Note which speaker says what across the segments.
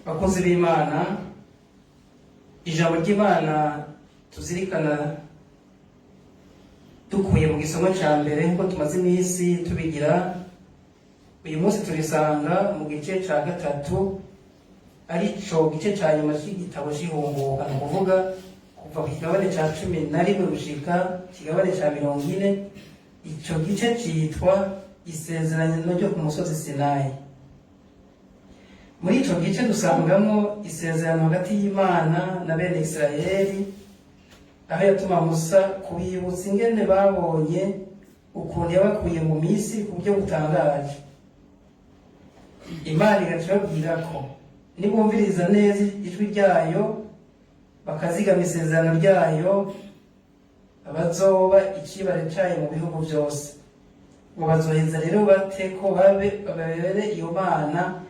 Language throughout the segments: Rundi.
Speaker 1: Bakozi b'Imana, ijambo ry'Imana tuzirikana dukuye mu gisomo ca mbere, nk'uko tumaze iminsi tubigira, uyu munsi turisanga mu gice ca gatatu, arico gice ca nyuma c'igitabo c'Ihunguka. Ni ukuvuga kuva ku kigabane ca 11 gushika kigabane ca 40. Ico gice citwa Isezerano ryo ku musozi Sinayi. Muri ico gice dusangamwo isezerano hagati y'Imana na bene Isirayeli, aho yatuma Musa kubibutsa ingene babonye ukuntu yabakuye mu Misiri ku buryo butangaje. Imana igaca ibabwira ko nibumviriza neza ijwi ryayo, bakazigama isezerano ryayo, bazoba icibare cayo mu bihugu byose. Ngo bazoheza rero bate ko babe babere iyo Mana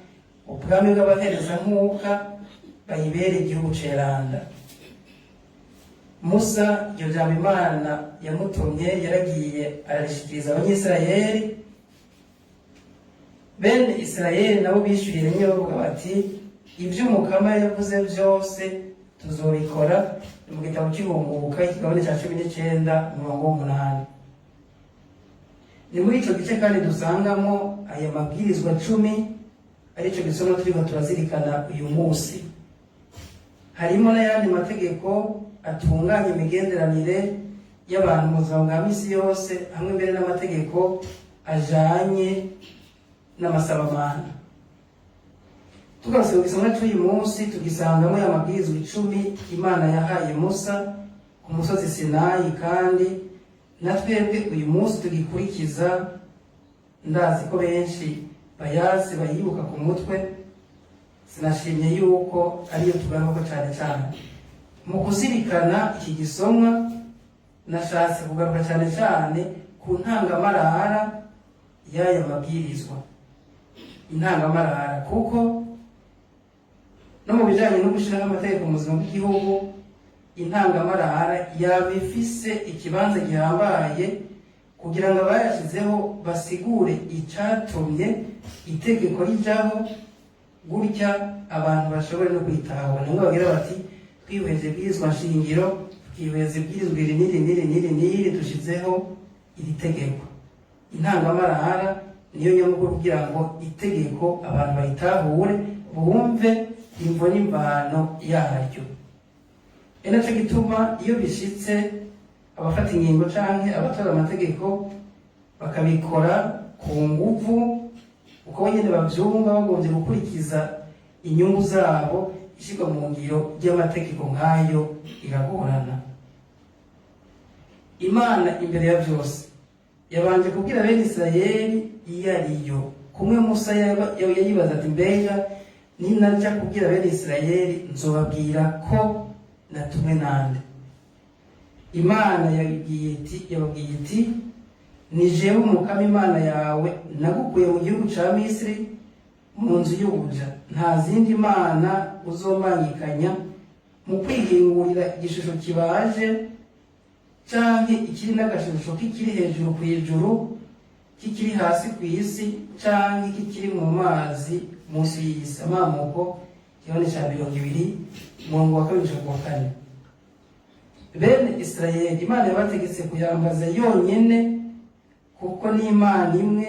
Speaker 1: ubwami bw'abaherezankuka, bayibere igihugu ceranda. Musa iryo jambo Imana yamutumye yaragiye ararishikiriza Abanyisirayeli. Bene Isirayeli nabo bishyuriye rimwe bavuga bati: "Ibyo Umukama yavuze byose tuzobikora." Ni mu gitabo cy'Ihunguka, ikigabane cya 19, umurongo w'umunani. Ni muri ico gice kandi dusangamo aya mabwirizwa 10, arico gisomo turiko turazirikana uyu munsi. Harimo n'ayandi mategeko atunganya imigenderanire y'abantu mu buzima bwa misi yose, hamwe mbere n'amategeko ajanye n'amasabamana. Tugarutse ku gisomwa cy'uyu munsi, tugisangamo ya mabwirizwa 10 Imana yahaye Musa ku musozi Sinayi, kandi na twebwe uyu munsi tugikurikiza. Ndazi ko benshi bayazi, bayibuka ku mutwe. Sinashimye yuko ariyo tugaruka cyane cyane mu kuzirikana iki gisomwa. Nashatse kugaruka cyane cyane ku ntangamarara y'aya mabwirizwa. Intangamarara kuko no mu bijyanye no gushyiraho amategeko mu buzima bw'igihugu, intangamarara yaba ifise ikibanza gihambaye kugira ngo abayashyizeho basigure icyatumye itegeko rijyaho gutya, abantu bashobore no kwitahura. Nimwe bagira bati: "Twihweje ibwirizwa nshingiro, twihweza ibwirizwa iri n'iri n'iri n'iri n'iri, dushyizeho iri tegeko." Intangamarara niyo nyamukuru kugira ngo itegeko abantu bayitahure, bumve imvo n'imvano yaryo. Ari nacyo gituma iyo bishitse abafata ingingo canke abatora amategeko bakabikora ku nguvu, uko nyene bavyumva, bagombye gukurikiza inyungu zabo, ishyirwa mu ngiro ry'amategeko nk'ayo iragorana. Imana imbere ya byose yabanje kubwira bene Isirayeli iyo ariyo. Kumwe Musa yayibaza ati: "Mbega ninaja kubwira bene Isirayeli, nzobabwira ko natumwe nande?" Imana yababwiye iti: "Ni jewe Umukama Imana yawe, nagukuye mu gihugu ca Misiri, mu nzu y'ubuja. Nta zindi mana uzombangikanya mu kwihingurira igishusho kibaje, canke ikiri n'agashusho k'ikiri hejuru ku ijuru, kikiri hasi ku isi, canke kikiri mu mazi munsi y'isi." Amamuko, igihande ca 20, umurongo wa kabiri gushika ku wa kane. Bene Isirayeli Imana yabategetse kuyambaza yonyene, kuko ni Imana imwe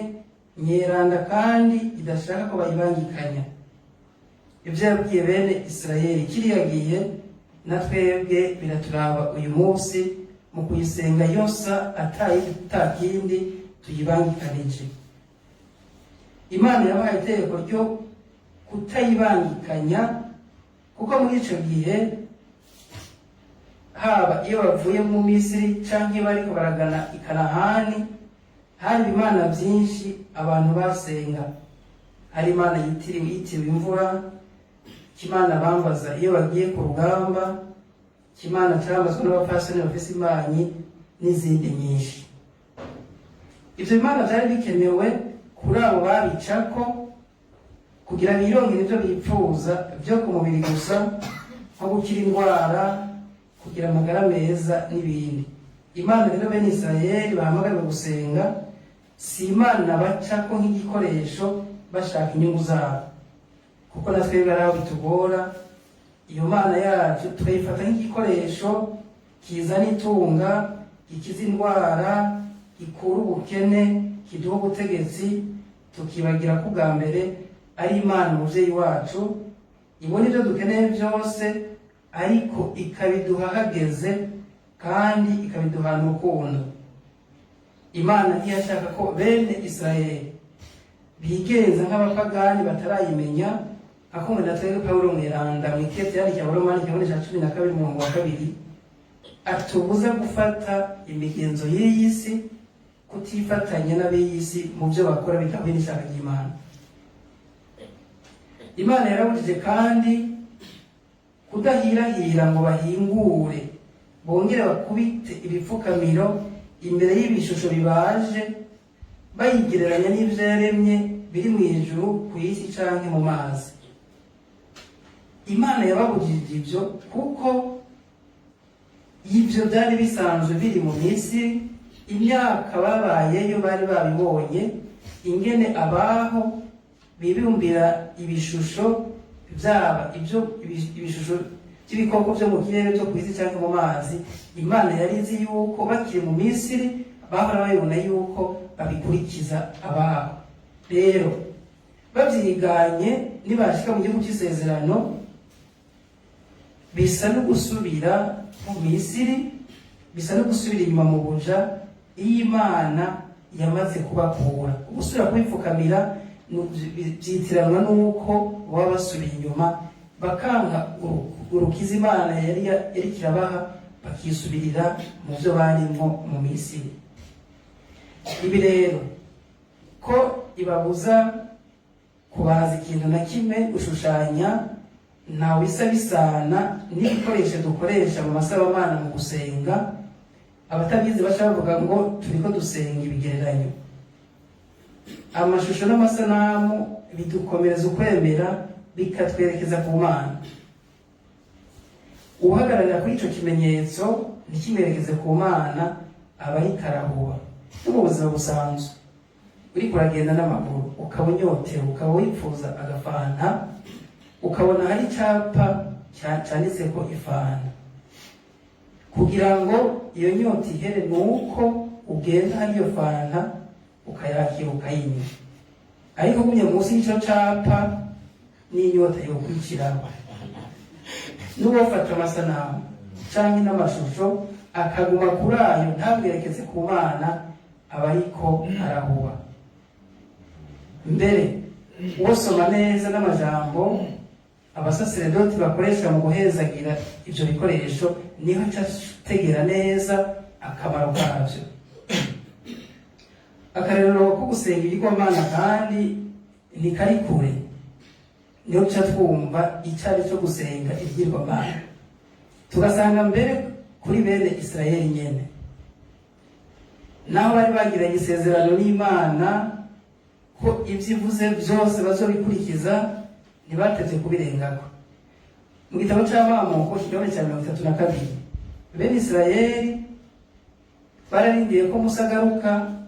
Speaker 1: nyeranda kandi idashaka ko bayibangikanya. Ibyo yabwiye bene Isirayeli kiriya gihe, na twebwe biraturaba uyu munsi mu kuyisenga yose atakindi tuyibangikanije. Imana yabahaye itegeko ryo kutayibangikanya kuko muri ico gihe, haba iyo bavuye mu Misiri canke bariko baragana i Kanahani, hari ibimana byinshi abantu basenga. Hari imana yitiriwe imvura, kimana bambaza iyo bagiye ku rugamba, kimana cyambazwa n'abapfasoni bafise imbanyi, n'izindi nyinshi. Ivyo bimana vyari bikenewe kuri abo babicako kugira birongere ivyo bipfuza vyo ku mubiri gusa, nko gukira indwara, kugira amagara meza n'ibindi. Imana rero bene Isirayeli bahamagarirwa gusenga si imana bacako nk'igikoresho bashaka inyungu zabo. Kuko na twebwe ari aho bitugora. Iyo Mana yacu tuyifata nk'igikoresho kizana itunga, gikiza indwara, gikura ubukene, kiduha ubutegetsi, tukibagira ko ubwa mbere ari Imana umuvyeyi wacu, ibona ibyo dukeneye byose, ariko ikabiduha hageze kandi ikabiduhana urukundo. Imana ntiyashaka ko bene Israheli bigenza nk'abapagani batarayimenya. Akumwe na twebwe, Pawulo mweranda mw'ikete yandikiye Abaromani, ikigabane ca 12, umurongo wa 2, atubuza gufata imigenzo y'iyi si, kutifatanya n'ab'iyi si mu byo bakora bidahuye n'ishaka ry'Imana. Imana yarabujije kandi kudahirahira ngo bahingure bongere bakubite ibipfukamiro imbere y'ibishusho bibaje, bayigereranya n'ivyo yaremye biri mu ijuru, ku isi canke mu mazi. Imana yababujije ibyo kuko ibyo byari bisanzwe biri mu Misiri. Imyaka babayeyo bari babibonye ingene abaho bibumbira ibishusho, byaba ibyo ibishusho by'ibikoko byo mu kirere, byo ku isi cyangwa mu mazi. Imana yari izi yuko bakiri mu Misiri bahora babibona yuko babikurikiza abaho. Rero babyiganye, nibashika mu gihugu cy'isezerano, bisa no gusubira mu Misiri, bisa no gusubira inyuma mu buja iyo Imana yamaze kubakura. Gusubira kubipfukamira byitiranwa n'uko baba basubiye inyuma, bakanga urukiza Imana yari kirabaha, bakisubirira mu byo barimo mu Misiri. Ibi rero ko ibabuza kubaza ikintu na kimwe, gushushanya, ntawe bisa bisana n'ibikoresho dukoresha mu masabamana mu gusenga. Abatabizi baca bavuga ngo turiko dusenga ibigereranyo. Amashusho n'amasanamu bidukomereza ukwemera, bikatwerekeza ku Mana. Uhagararira kuri ico kimenyetso ntikimwerekeze ku Mana aba ariko arahuba. No mu buzima busanzwe, uriko uragenda n'amaguru, ukaba unyotewe, ukaba wifuza agafanta, ukabona hari icyapa canditseko ifanta, kugira ngo iyo nyota ihere ni uko ugenda hari iyo fanta ukayakira, ukayinywa. Ariko ugumye munsi y'ico capa, n'inyota yokwiciraho. N'uwofata amasanamu canke n'amashusho akaguma kuri ayo ntabwerekeze ku Mana, aba ariko arahuba. Mbere uwosoma neza n'amajambo abasaseredoti bakoresha mu guhezagira ivyo bikoresho, niho aca ategera neza akamaro kavyo. Akarorero ko gusenga ibigirwamana kandi ntikari kure, niho tuca twumva icari cyo gusenga ibigirwamana, tugasanga mbere kuri bene Isirayeli nyene, naho bari bagiranye isezerano n'Imana ko ibyo ivuze byose bazobikurikiza, ntibatevye kubirengako. Mu gitabo c'Amamuko, ikigabane cya 32, bene Isirayeli bararindiye ko Musa agaruka,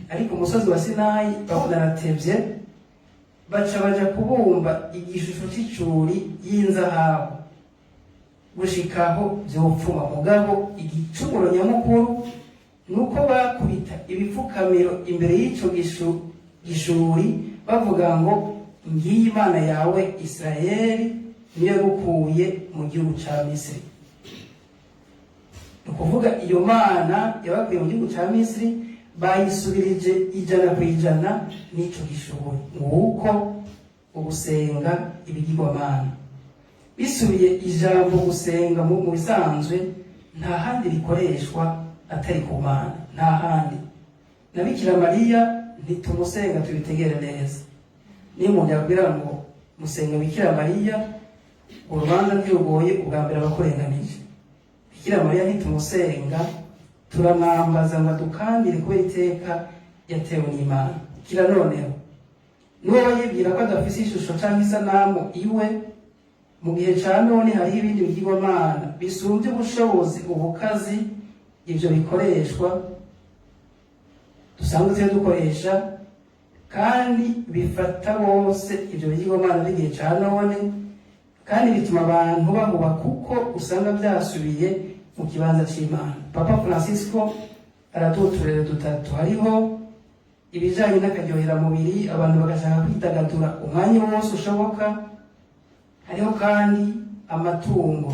Speaker 1: ariko umusozi wa Sinayi babona aratevye, baca baja kubumba igishusho c'icuri y'inzahabu gushikaho vyopfuma. Mugabo igicumuro nyamukuru nuko bakubita ibipfukamiro imbere y'ico gishuri, bavuga ngo: "Ngiyi Imana yawe Isirayeli, niyo yagukuye mu gihugu ca Misiri." Ni ukuvuga iyo Mana yabakuye mu gihugu ca Misiri bayisubirije 100% n'ico gishoboye. Nguko ugusenga ibigirwamana. Bisubiye, ijambo gusenga mu bisanzwe nta handi rikoreshwa atari ku Mana, nta handi. Na Bikira Mariya ntitumusenga, tubitegere neza. Niyo umuntu yakubwira ngo musenga Bikira Mariya, urubanza ntirugoye, ubwa mbere abakurenganije. Bikira Mariya ntitumusenga, turamwambaza ngo adukandire kubera iteka yatewe n'Imana. Kira noneho n'uwo yibwira ko adafise ishusho canke isanamu iwe, mu gihe ca none hariho ibindi bigirwamana bisumbye ubushobozi, ubukazi ivyo bikoreshwa dusanzwe twe dukoresha. Kandi bifata bose ibyo bigirwamana by'igihe ca none, kandi bituma abantu bahuba kuko usanga byasubiye mu kibanza c'Imana. Papa Francisco araduha uturere dutatu. Hariho ibijanye n'akaryoheramubiri, abantu bagashaka kwidagadura umwanya wose ushoboka. Hariho kandi amatungo,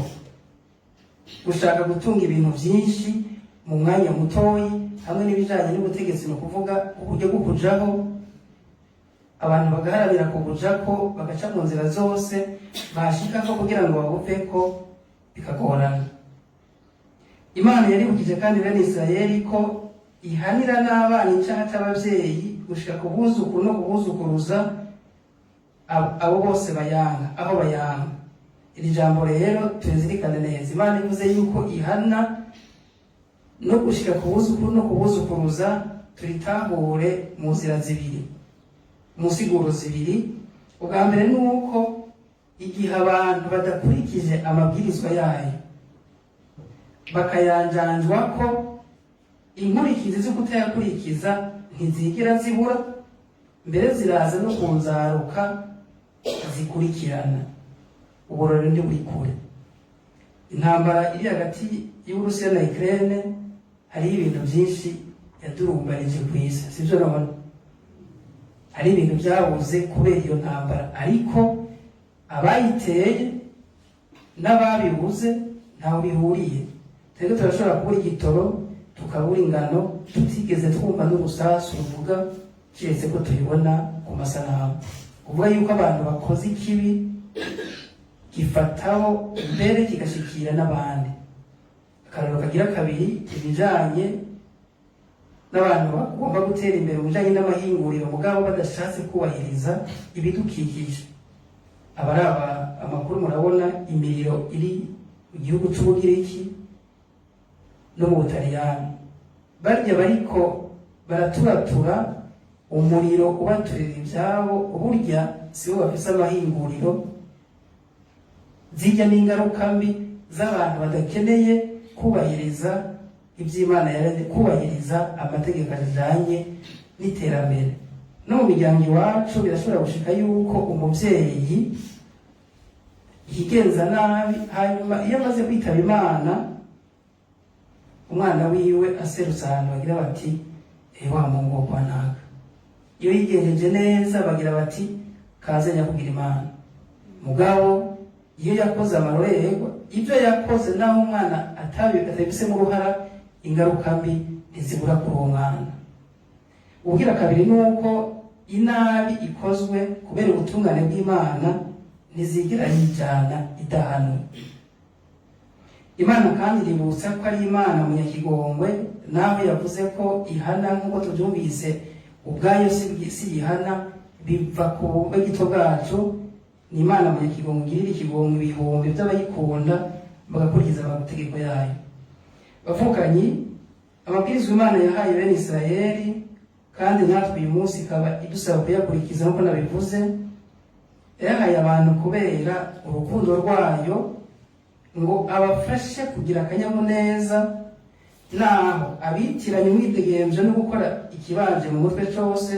Speaker 1: gushaka gutunga ibintu byinshi mu mwanya mutoyi, hamwe n'ibijanye n'ubutegetsi, ni ukuvuga uburyo bwo kujaho, abantu bagaharanira kubujako, bagaca mu nzira zose bashikako kugira ngo babuveko, bikagorana. Imana yaribukije kandi bene Isirayeli ko ihanira n'abana icaha c'abavyeyi gushika ku buzukuru no kubuzukuruza, abo bose bayanga aho bayanga. Iri jambo rero turizirikane neza. Imana ivuze yuko ihana no gushika ku buzukuru no kubuzukuruza, turitahure mu nzira zibiri, mu nsiguro zibiri. Ubwa mbere ni uko igihe abantu badakurikije amabwirizwa yayo, bakayanjanjwa ko, inkurikizi zo kutayakurikiza ntizigera zibura, mbere ziraza no kunzaruka zikurikirana. Uburore ndi buri kure. Intambara iri hagati y'Uburusiya na Ukraine, hariho ibintu byinshi yadurumbanije ku isi, sibyo? None hari ibintu byabuze kubera iyo ntambara, ariko abayiteye n'ababibuze ntaho bihuriye. Twebwe turashobora kubura igitoro, tukabura ingano, tutigeze twumva n'urusasu ruvuga, keretse ko tubibona ku masanamu. Kuvuga yuko abantu bakoze ikibi gifataho mbere kigashikira n'abandi. Akararo kagira kabiri, ibijanye n'abantu bagomba gutera imbere mu bijanye n'amahinguriro, mugabo badashatse kubahiriza ibidukikije. Abaraba amakuru murabona imiriro iri mu gihugu c'Ubugiriki no mu Butaliyani. Barya bariko baraturatura umuriro ubaturira ivyabo, burya sibo bafise amahinguriro. Zijya n'ingaruka mbi z'abantu badakeneye kubahiriza iby'Imana yaremye, kubahiriza amategeko ajanye n'iterambere. No mu miryango iwacu birashobora gushika yuko umuvyeyi yigenza nabi, hanyuma iyo amaze kwitaba Imana, umwana wiwe aserutse ahantu, bagira bati: "Eh, wa mungu wo kwa naka." Iyo yigenjeje neza, bagira bati: "Kaze nyakugira Imana." Mugabo iyo yakoze amarorerwa, ibyo yakoze, naho umwana atabifisemo uruhara, ingaruka mbi ntizibura kuri uwo mwana. Ubwira kabiri ni uko inabi ikozwe kubera ubutungane bw'Imana ntizigera yijana idahanwe. Imana kandi iributsa ko ari Imana munyakigongwe. Naho yavuze ko ihana, nk'uko tubyumvise, ubwayo si ihana, biva ku bugito bwacu. Ni Imana munyakigongwe, igirira ikigongwe ibihumbi by'abayikunda bagakurikiza amategeko yayo. Bavukanyi, amabwirizwa Imana yahaye bene Isirayeli, kandi natwe uyu munsi ikaba idusaba kuyakurikiza nk'uko nabivuze, yayahaye abantu kubera urukundo rwayo, ngo abafashe kugira akanyamuneza. Naho abitiranya umwidegemvyo no gukora ikibanje mu mutwe cose,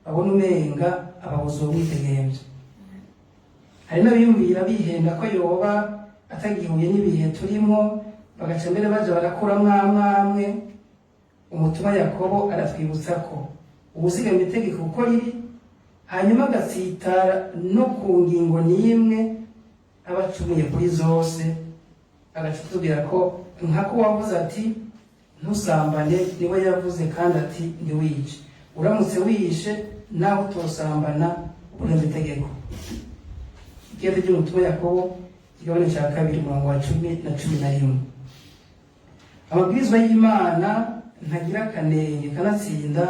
Speaker 1: babona umenga ababuza uwo mwidegemvyo. Hari n'abiyumvira bihenda ko yoba atagihuye n'ibihe turimo, bagaca mbere baja barakuramwo amwe amwe. Umutumwa Yakobo aratwibutsa ko uwuzigama itegeko uko riri, hanyuma agatsitara no ku ngingo n'imwe, aba acumuye kuri zose. Agaca atubwira ko nka ko wavuze ati: "Ntusambane", niwe yavuze kandi ati: "Ntiwice". Uramutse wishe nawe utosambana, urenze itegeko. Ikete ry'umutumwa Yakobo, ikigabane cya kabiri, umurongo wa 10 na 11. Amabwirizwa y'Imana ntagira akanenge, kanatsinda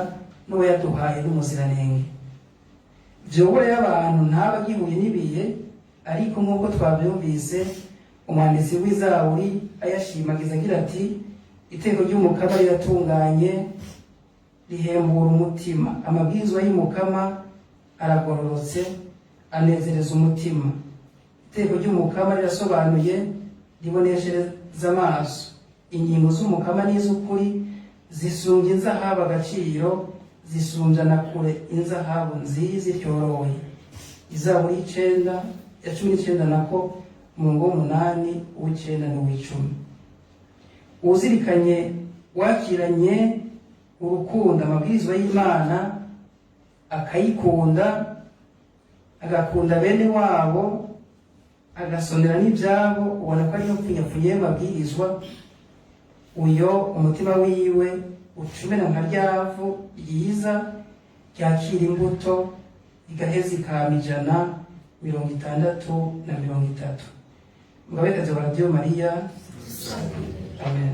Speaker 1: n'uwo yaduhaye n'umuziranenge. Vyobora y'abantu ntaba agihuye n'ibihe, ariko nk'uko twabyumvise, umwanditsi w'Izaburi ayashimagiza agira ati: "Iteko ry'Umukama riratunganye, rihembura umutima. Amabwirizwa y'Umukama aragororotse, anezereza umutima. Iteko ry'Umukama rirasobanuye, riboneshereza amaso. Ingingo z'Umukama n'iz'ukuri, zisumbya inzahabu agaciro." Zisumbya na kure inzahabu nziza ityoroye. Izaburi y'icenda ya 19 nako, umurongo w'umunani, uw'icenda n'uw'icumi. Uzirikanye wakiranye urukundo amabwirizwa y'Imana, akayikunda, agakunda bene wabo, agasonera n'ibyabo, ubona ko ariyo mpfunyapfunya y'amabwirizwa. Uyo umutima wiwe ucumena nka ryavu ryiza ryakira imbuto, igaheza ikama 160 na 30. Mugabekazi wa Radiyo Mariya, amen.